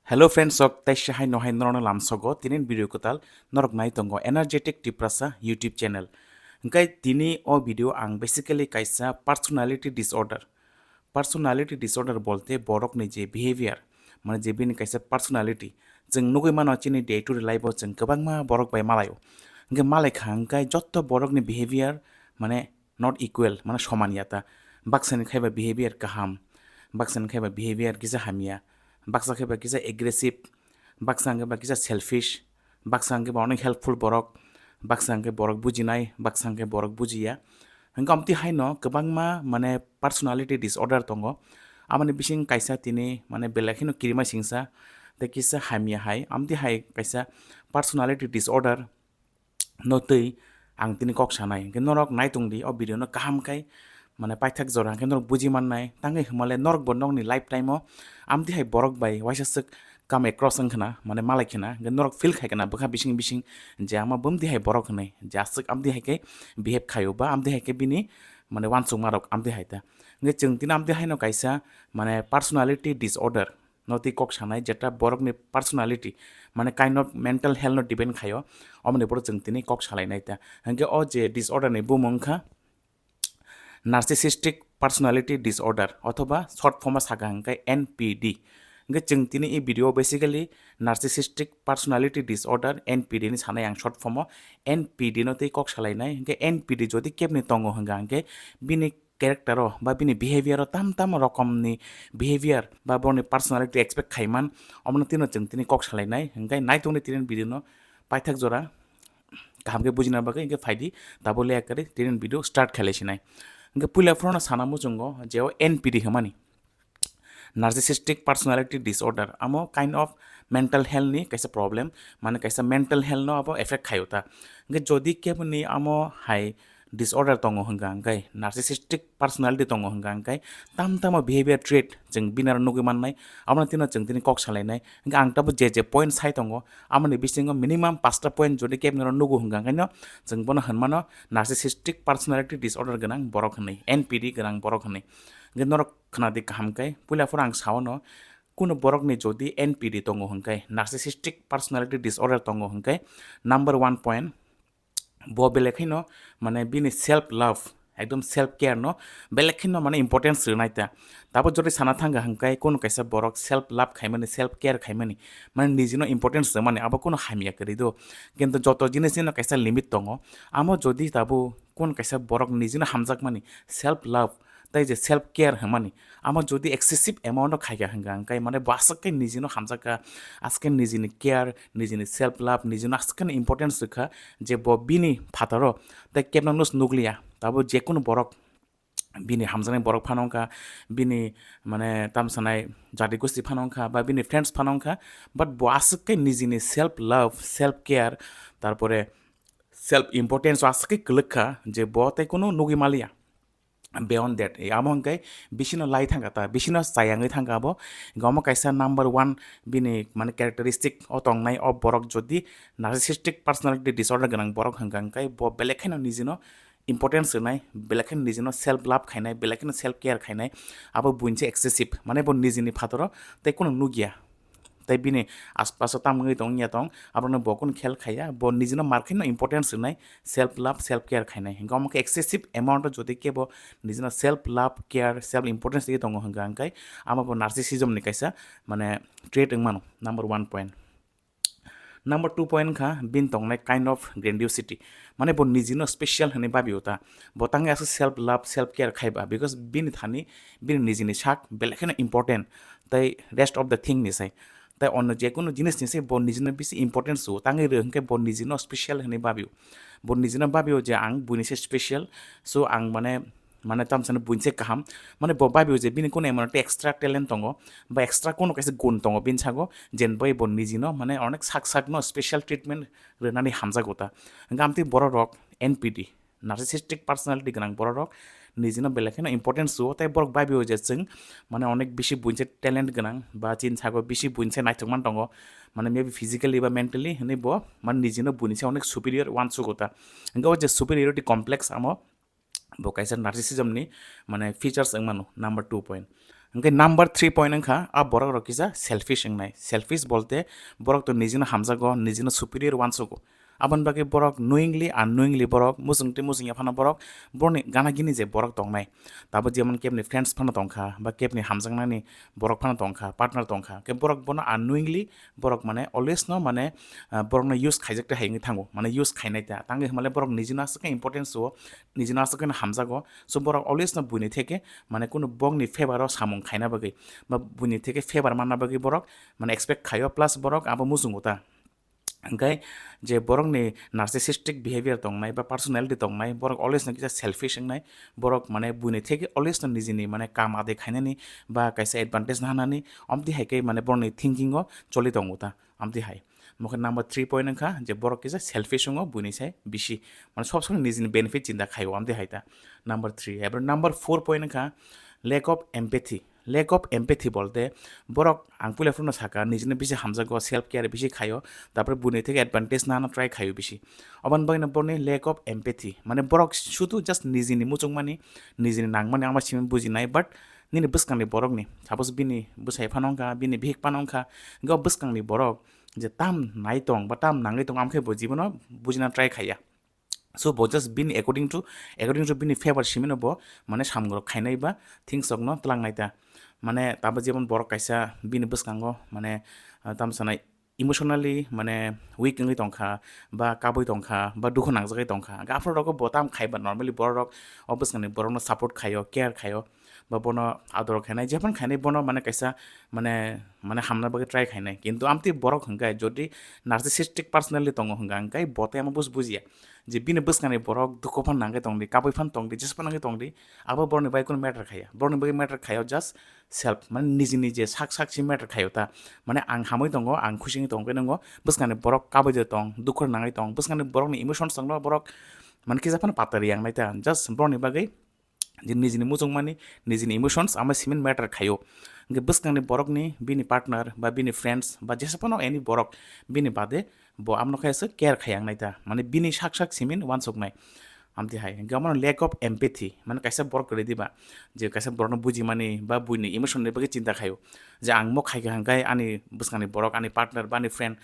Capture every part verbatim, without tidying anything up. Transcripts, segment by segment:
Hello friends, sok taisa hai no hai norokno lamsogo tinin video kwtal norok nai tongo Energetic Tiprasa YouTube channel. Hingkai tini o video ang basically kaisa personality disorder. Personality disorder bolte borokni je behavior, mane je bini kaisa personality, chwng nugui mano chini day to day life o chwng kwbangma borok bai malaio. Hingke malai kha hingkai jotto borokni behavior mane not equal, mane soman ya ta. Baksani khai ba behavior kaham, baksani khai ba behavior kisa hamya, baksa khai ba kisa aggressive, baksa hingke ba kisa selfish, baksa hingke ba onek helpful borok, baksa hingke borok bujinai, baksa hingke borok bujiya. Hingke amtwi haino kwbangma mane personality disorder tongo. Amoni bising kaisa tini mane belai kheno kirima singsa tei kisa hamya hai. Amtwi hai kaisa personality disorder no twi ang tini kok sanai. Hingke norok naitung di o video no kaham khai mane paithak jora hingke norok buji mannai. Tangwi hwnmale norok bo nokni lifetime o amtwi hai borok bai waisa swk come across wng khna, mane malai khna, hingke norok feel khai khna bwkha bising bising je ama bumdi hai borok hwnwi, je aswk amdi hai khe behave khaio ba amdi hai khe bini mane uansukma rok amdi hai ta. Hingke chwng tini amdi haino kaisa mane personality disorder no twi kok sanai, jeta borokni personality mane kind of mental health no depend khaio, omoni borok chwng tini kok salainai ta. Hingke o je disorder ni bumung wngkha narcissistic personality disorder othoba short form o saka hingke N P D. Hingke chwng tini e video basically narcissistic personality disorder, N P D ni sanai ang short form o. N P D no tei kok salainai hingke N P D jodi kebni tongo hingka hingke bini character o ba bini behavior o tam tam rokomni behavior ba borokni personality expect khaiman, omono tino chwng tini kok salainai. Hingke naitongni tini video no paithak jora kaham khe bujina bagwi hingke phaidi, tabuk le ekari tini video start khailai sinai. Hingke puila phuru no sana muchungo je o N P D hwnmani, narcissistic personality disorder, amo kind of mental health ni kaisa problem, mane kaisa mental health no abo effect khaio ta. Hingke jodi keboni amo hai disorder tongo hingka hingke narcissistic personality tongo hingka hingke tam tamo behavior trait chwng binaro nugui mannai, abono tino chwng tini kok salainai. Hingke ang tabo je je point sai tongo, amoni bisingo minimum pasta point jodi kebniro nugo hingka hingke no chwng bono hwnmano narcissistic personality disorder gwnang borok hwnwi, N P D gwnang borok hwnwi. Hingke norok khna di kaham khe, puila phuru ang sao no, kuno borokni jodi N P D tongo hingke, narcissistic personality disorder tongo hingke, number one point, bo belai kheno mane bini self love, ekdom self care no belai kheno mane importance rwnai ta. Tabo jodi sana thangkha hingke kuno kaisa borok self love khaimani, self care khaimani, mane nijino importance rwmani abo kuno hamya kwrwi do. Kintu joto jinis nino kaisa limit tongo. Amo jodi tabo kuno kaisa borok nijino hamjakmani self love, tei je self care hwnmani, amo jodi excessive amount o khaikha hingka hingke mane bo aswk khe nijino hamjakha, aswk khe nijini care, nijini self love, nijino aswk kheno importance rwkha je bo bini phataro tei kebno nus nukliya. Tabo jekunu borok, bini hamjaknai borok phano wngkha, bini mane tamsanai jati gosti phano wngkha ba bini friends phano wngkha, but bo aswk khe nijini self love, self care, tarpore self importance o aswk khe kwlwkha je bo tei kunu nugui maliya. Beyond that, eh, amo hingke bisino lai thangkha ta, bisino chayangwi thangkha abo. Hingke omo kaisa number one bini mane characteristic o tongnai o borok jodi narcissistic personality disorder gwnang borok hingka hingke bo belai kheno nijino importance rwnai, belai kheno nijino self love khainai, belai kheno self care khainai, abo buinse excessive, mane bo nijini phataro tei kuno nugya. Tei bini aspaso tam wngwi tong ya tong, abono bo kuno khel khaiya, bo nijino mar khaino importance rwnai, self love, self care khainai. Hingke omo khe excessive amount o jodi kebo nijino self love, care, self importance rwi tongo hingka hingke amo bo narcissism ni kaisa mane trait wngmano, number one point. Number two point wngkha bini tongnai kind of grandiosity, mane bo nijino special hwnwi babio ta, bo tangwi aswk self love, self care khaiba, because bini thani bini nijini sak belai kheno important tei rest of the thing ni sai. Tai onno jekunu jinis ni se bo nijino bisi importance o, tangwi rw hwnkhe bo nijino special hwnwi babio. Bo nijino babio je ang buini se special, so ang mane, mane tamsano buini se kaham. Mane bo babio je bini kuno emon ekta extra talent tongo, ba extra kuno kaisa gun tongo bini sago, jen bai bo nijino mane onek sak sakno special treatment rwnani hamjago ta. Hwnkhe amtwi borok rok N P D, narcissistic personality gwnang borok rok nijino belai kheno importance rwo, tei borok babio je chwng mane onek bisi buinse talent gwnang ba chini sago bisi buinse naithokman tongo, mane maybe physically ba mentally hinwi bo mane nijino buinse onek superior uansugo ta. Hingke o je superiority complex amo bo kaisa narcissism ni mane features wngmano, number two point. Hwnkhe number three point wngkha, a borok rok kisa selfish wngnai. Selfish bolte borok to nijino hamjago, nijino superior wansugo. Aboni bagwi borok knowingly, unknowingly borok muchung tei muchung ya phano borok borokni gana gini je borok tongnai. Tabo jemon kebni friends phano tongkha, ba kebni hamjaknani borok phano tongkha, partner tongkha. Ke borok bono unknowingly borok mane always no mane, ah, borokno use khaijak tei hai wngwi thango. Mane use khainai ta. Tangwi hwnmale borok nijino aswk khe importance o, nijino aswk khe hamjago. So borok always no buini theke mane kunu bokni favor o samung khaina bagwi ba buini theke favor manna bagwi borok mane expect khaio, plus borok abo muchungo ta. Hwnkhe je borokni narcissistic behavior tongnai ba personality tongnai, borok always no kisa selfish wngnai, borok mane buini theke always no nijini mane kam adai khainani ba kaisa advantage nahanani, omti hai khe mane borokni thinking o choli tongo ta, omti hai. Mokhe number three point wngkha je borok kisa selfish wngo buini sai bisi, mane sob somoi nijini benefit chinta khaio, omti hai ta number three. Abo number four point wngkha lack of empathy. Lack of empathy bolte borok ang puila phano saka nijini bisi hamjago, self care bisi khaio, tapore buini theke advantage nana try khaio bisi. Oboni bagwi no borokni lack of empathy, mane borok sudu just nijini muchungmani, nijini nangmani ama simi bujinai, but nini bwskangni borokni, suppose bini bwsai phano wngkha, bini bihik phano wngkha, hwnkhe o bwskangni borok je tam nai tong ba tam nangwi tong, amkhe bo jibono bujina try khaiya. So bo just bini according to, according to bini favor simino bo mane samung rok khainai ba things rok no twlangnai ta. Mane tamo jemon borok kaisa bini bwskango mane, ah, tamo sanai emotionally mane weak wngwi tongkha, ba kabui tongkha, ba dukhu nangjagwi tongkha. Hwnkhe aphuru rogo bo tam khai ba normally borok rok o bwskangni borokno support khaio, care khaio, ba bono ador khainai, jephano khainai bono mane kaisa mane, mane hamna bagwi try khainai. Kintu amtwi borok hwnkhe jodi narcissistic personality tongo hwnkha hwnkhe bo tei amo buj-, bujiya je bini bwskangni borok dukhu phan nangwi tongdi, kabui phan tongdi, jesa phan nangwi tongdi, abo borokni bagwi kunu matter khaiya. Borokni bagwi matter khaio just self, mane nijini je sak sak si matter khaio ta. Mane ang hamwi tongo, ang khusi wngwi tongo, khe nwngo bwskangni borok kabui de tong, dukhu nangwi tong, bwskangni borokni emotions tongno borok mane kisa phano patta riya wngnai ta. Just borokni bagwi je nijini muchungmani, nijini emotions ama simin matter khaio. Hwnkhe bwskangni borokni, bini partner ba bini friends ba jesa phano any borok bini bade bo amno khe aswk care khaiya wngnai ta, mane bini sak sak simin uansuknai. Amtwi hai hwnkhe omono lack of empathy, mane kaisa borok kwrwi diba je kaisa borokno bujimani ba buini emotion ni bagwi chinta khaio je ang mo khaikha hwnkhe ani bwskangni borok, ani partner ba ani friend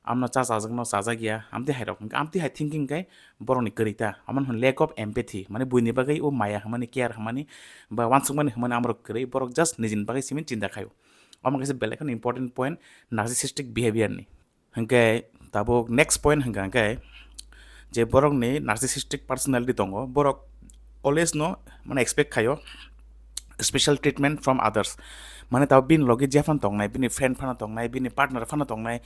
amno cha chajakno chajak ya, amtwi hai rok hwnkhe amtwi hai thinking khe borokni kwrwi ta, amoni hwn lack of empathy, mane buini bagwi o maya hwnmani, care hwnmani ba uansukmani hwnmani amorok kwrwi, borok just nijini bagwi simin chinta khaio. Omo kaisa belai kheno important point narcissistic behavior ni. Hwnkhe tabuk next point hwnkha hwnkhe je borokni narcissistic personality tongo, borok always no mane expect khaio special treatment from others. Mane tabuk bini logi je phano tongnai, bini friend phano tongnai, bini partner phano tongnai,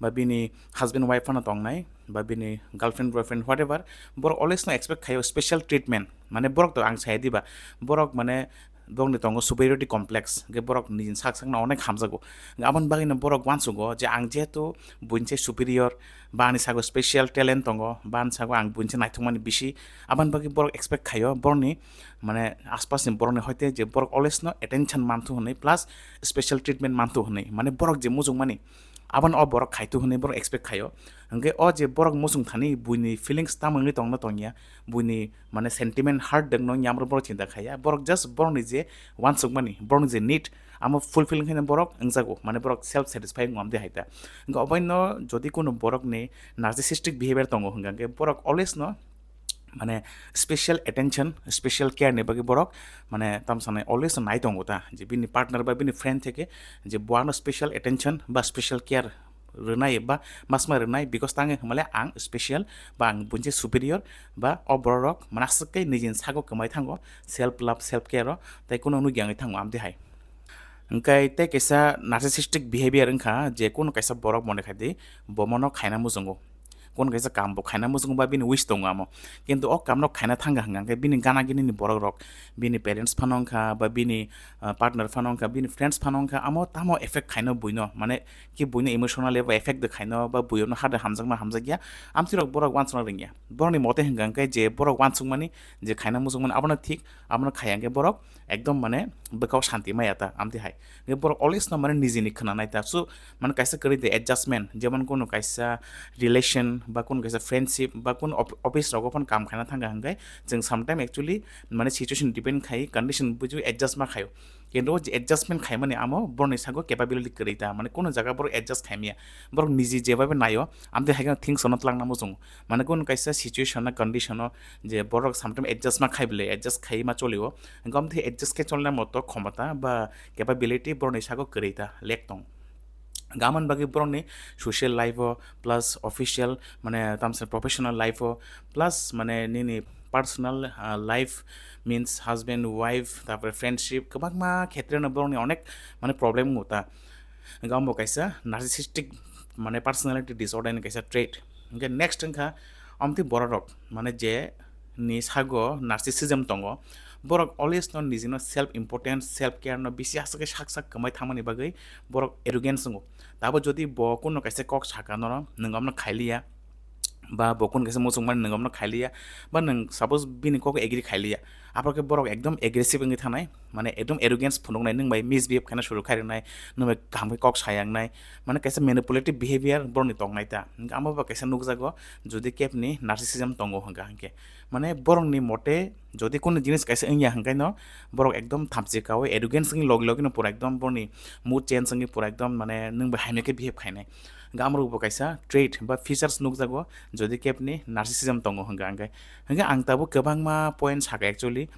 ba bini husband wife phano tongnai, ba bini girlfriend boyfriend whatever, borok always no expect khaio special treatment. Mane borok to ang sai diba, borok mane borokni tongo superiority complex, hwnkhe borok nijini sak sakno onek hamjago. Hwnkhe aboni bagwino borok uansugo je ang jehetu buini se superior, ba ani sago special talent tongo, ba ani sago ang buini se naithokmani bisi, aboni bagwi borok expect khaio borokni mane aspasni borokni hoite je borok always no attention manthu hwnwi plus special treatment manthu hwnwi, mane borok je muchungmani abono o borok khaithu hwnwi borok expect khaio. Hwnkhe o je borok muchung thani buini feelings tamo wngwi tongno tongya, buini mane sentiment hurt dengno nyamro borok chinta khaiya, borok just borokni je uansukmani, borokni je need amo fulfill khaina borok wngjago, mane borok self satisfy wngmdi hai ta. Hwnkhe oboino jodi kunu borokni narcissistic behavior tongo hwnkha hwnkhe borok always no mane special attention, special care ni bagwi borok mane tamo sanai always nai tongo ta, je bini partner ba bini friend theke je bo ano special attention ba special care rwnai ba masma rwnai, because tangwi hwnmale ang special ba ang buini se superior ba o borok mane aswk khe nijini sago kwmai thango self love, self care o, tei kunu nugya wngwi thango amtwi hai. Hwnkhe tei kaisa narcissistic behavior wngkha je kunu kaisa borok mone khai di bo mono khaina muchungo. Kunu kaisa kam bo khaina muchungo ba bini wish tongo amo. Kintu o kamno khaina thangkha hwnkha hwnkhe bini gana gini ni borok rok, bini parents phano wngkha ba bini, ah, partner phano wngkha, bini friends phano wngkha, amo tamo effect khaino buino, mane ki buino emotionally ba effect de khaino ba buino hade hamjakma hamjakya, amtwi rok borok uansukna rwngya. Borokni mote hwnkha hwnkhe je borok uansukmani je khaina muchungmani abono thik, abono khaiya hwnkhe borok ekdom mane bwkao shanti maya ta, amtwi hai. Hwnkhe borok always no mane nijini khwnanai ta. So, mane kaisa kwrwi de adjustment, jemon kunu kaisa relation, ba kunu kaisa friendship, ba kunu op-, office rogo phano kam khaina thangkha hwnkhe, chwng sometime actually mane situation depend khai, condition bujiwi adjust ma khaio. Kintu o je adjustment khaimani amo borokni sago capability kwrwi ta, mane kuno jaga borok adjust khaimaya, borok niji jebabe naio, amtwi hai kheno things ono twlangna muchungo, mane kuno kaisa situation na condition o je borok sometime adjust ma khai bwle, adjust khai ma cholio, hwnkhe amtwi adjust khe cholna moto khomota ba capability borokni sago kwrwi ta, lek tong. Gamani bagwi borokni social life o plus official, mane tamsa professional life o plus mane nini personal, ah, life means husband, wife, tarpore friendship, kwbangma khetre no borokni onek mane problem wngo ta. Hwnkhe amo kaisa narcissistic mane personality disorder ni kaisa trait. Hwnkhe next wngkha amtwi bororok mane je ni sago narcissism tongo, borok always no nijino self importance, self care no bisi aswk khe sak sak kwmai thangmani bagwi borok arrogance wngo. Tabo jodi bo kuno kaisa kok saka norok, nwng omno khailiya, ba bo kuno kaisa muchungmani nwng omno khailiya, ba nwng suppose bini kok agree khailiya, aphor khe borok ekdom aggressive wngwi thanai, mane ekdom arrogance phunuknai, nwng bai misbehave khaina suru khai rwnai, nwng bai kaham khe kok sayangnai, mane kaisa manipulative behavior borokni tongnai ta. Hwnkhe amo ba kaisa nukjago jodi kebni narcissism tongo hwnkha hwnkhe, mane borokni mote jodi kuno jinis kaisa wngya hwnkhe no borok ekdom thamchi kaui arrogance wngwi logi logi no pura ekdom borokni mood change wngwi pura ekdom mane nwng bai hamya khe behave khainai. Hwnkhe amorok bo kaisa trait ba features nukjago jodi kebni narcissism tongo hwnkha hwnkhe. Hwnkhe ang tabuk kwbangma point saka actually,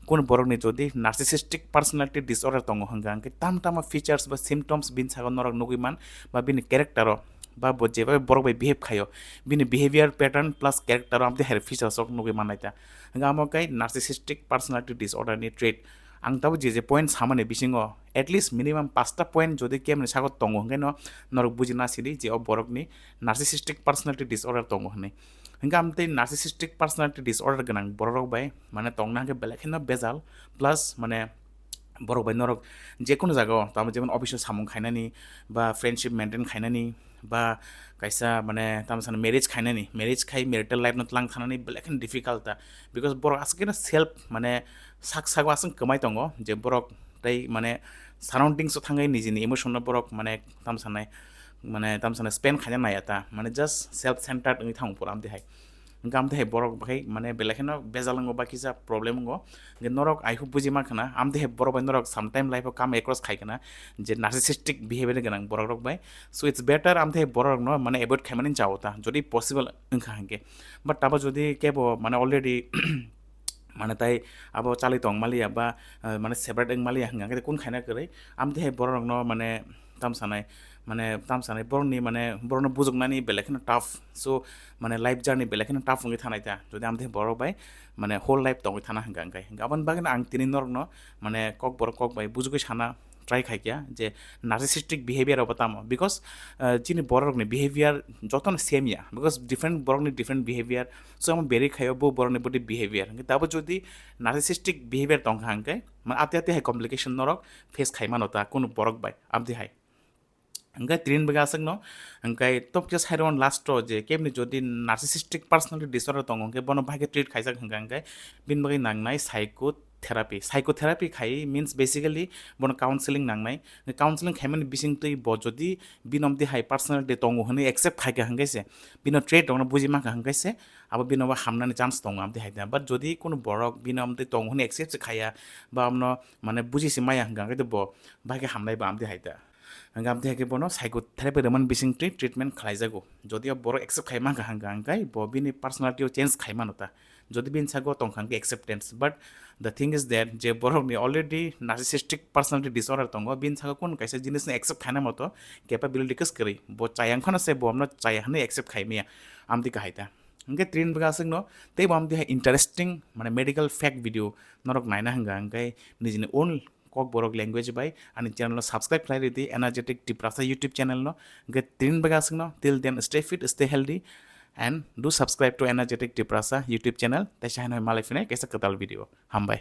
kuno borokni jodi narcissistic personality disorder tongo hwnkha hwnkhe tam tamo features ba symptoms bini sago norok nugwi man ba bini character o ba bo jebai borok bai behave khaio, bini behavior pattern plus character o amtwi hai features rok nugwi mannai ta. Hwnkhe amo khe narcissistic personality disorder ni trait. Ang tabuk je je point samani bisingo at least minimum pasta point jodi kemni sago tongo hwnkhe no norok buji na sidi je o borokni narcissistic personality disorder tongo hwnwi. Hwnkhe amtwi narcissistic personality disorder gwnang bororok bai mane tongna hwnkhe belai kheno bejal, plus mane borok bai norok jekunu jagao tamo jemon office o samung khainani ba friendship maintain khainani ba kaisa mane tamo sana marriage khainani, marriage khai marital life no tlang thanani belai kheno difficult ta, because borok aswk kheno self mane sak sago aswk kwmai tongo je borok tei mane surroundings o thangwi nijini emotion no borok mane tamo sanai mane tamo sana spend khaina naya ta, mane just self centered wngwi thango pura amtwi hai. Hwnkhe amtwi hai borok bai mane belai kheno bejal wngo ba kisa problem wngo. Hwnkhe norok I hope buji mankha na, amtwi hai borok bai norok sometime life o come across khai khana je narcissistic behavior gwnang borok rok bai. So it's better amtwi hai borok rok no mane avoid khaimani chao ta jodi possible wngkha hwnkhe. But tabo jodi kebo mane already mane tai abo chalwi tong maliya ba, eh, mane separate wng maliya hwnkha hwnkhe kun khaina kwrwi, amtwi hai borok rok no mane tam sanai, mane tam sanai borokni mane borokno bujuknani belai kheno tough. So mane life journey belai kheno tough wngwi thanai ta jodi amtwi borok bai mane whole life tongwi thana hwnkha hwnkhe. Hwnkhe aboni bagwino ang tini norokno mane kokborok kok bai bujugwi sana try khaikha je narcissistic behavior obo tamo, because, uh, chini borok rokni behavior jotono same ya, because different borokni different behavior. So amo berwi khaio bo borokni body behavior. Hwnkhe tabo jodi narcissistic behavior tongkha hwnkhe mane ati ati hai complication norok face khaimano ta kunu borok bai amtwi hai. Hwnkhe tini bagwi aswkno, hwnkhe tobokhe sairokno last o je kebni jodi narcissistic personality disorder tongo hwnkhe bono bahai khe treat khaijak hwnkha hwnkhe bini bagwi nangnai psychotherapy. Psychotherapy khai means basically bono counseling nangnai. Counseling khaimani bisingtwi bo jodi bini omtwi hai personality tongo hwnwi accept khaikha hwnkhe se, bino trait rokno buji mankha hwnkhe se, abo bino bo hamnani chance tongo amtwi hai ta. But jodi kunu borok bino omtwi tongo hwnwi accept se khaiya ba amno mane buji se maya hwnkha hwnkhe bo bahai khe hamnai ba amtwi hai ta. Hwnkhe amtwi hai khe bono psychotherapy rwmani bisingtwi treatment khlaijago. Jodi o borok accept khai mankha hwnkha hwnkhe bo bini personality o change khai mano ta. Jodi bini sago tongkha hwnkhe acceptance. But the thing is that je borokni already narcissistic personality disorder tongo, bini sago kunu kaisa jinisno accept khaina moto capability khe kwrwi. Bo chaya wngkhano se bo amno chaya hwnwi accept khai maya. Amtwi kahai ta. Hwnkhe tini bagwi aswkno teibo amtwi hai interesting mane medical fact video norok naina hwnkha hwnkhe nijini own Kokborok language bai ani channel no subscribe khlai ridi, Energetic Tiprasa YouTube channel no. Hwnkhe tini bagwi aswkno, till then stay fit, stay healthy and do subscribe to Energetic Tiprasa YouTube channel. Teisa haino malai phinai kaisa kwtal video. Hambai.